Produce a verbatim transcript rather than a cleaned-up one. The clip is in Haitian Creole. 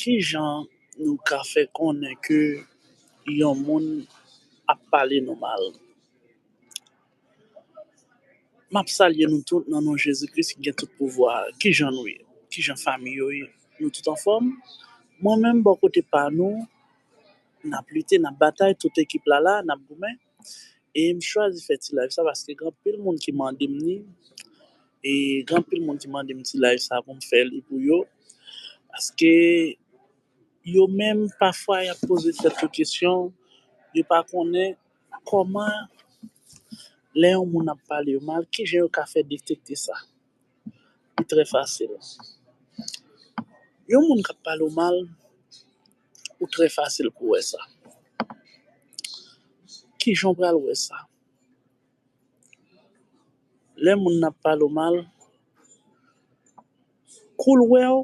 Ki jan nou ka fè konnen ke yon moun ap pale nou mal? M ap salye nou tout nan non Jezi Kris ki gen tout pouvwa. Ki jan nou ye? Ki jan fanmi yo ye? Nou tout anfòm? Mwen menm, bò kote pa nou, n ap lite, n ap batay, tout ekip la la, n ap goumen. E m chwazi fè ti live sa paske gen anpil moun ki mande m li. E gen anpil moun ki mande m ti live sa pou m fè li pou yo. Paske yo menm, pafwa, y ap poze tèt yo kesyon, yo pa konnen kòman, lè yon moun ap pale yo mal, kijan yo ka fè detekte sa. Li trè fasil. Yon moun k ap pale w mal, ou trè fasil pou wè sa. Kijan w pral wè sa? Lè moun nan ap pale w mal, kou l wè w,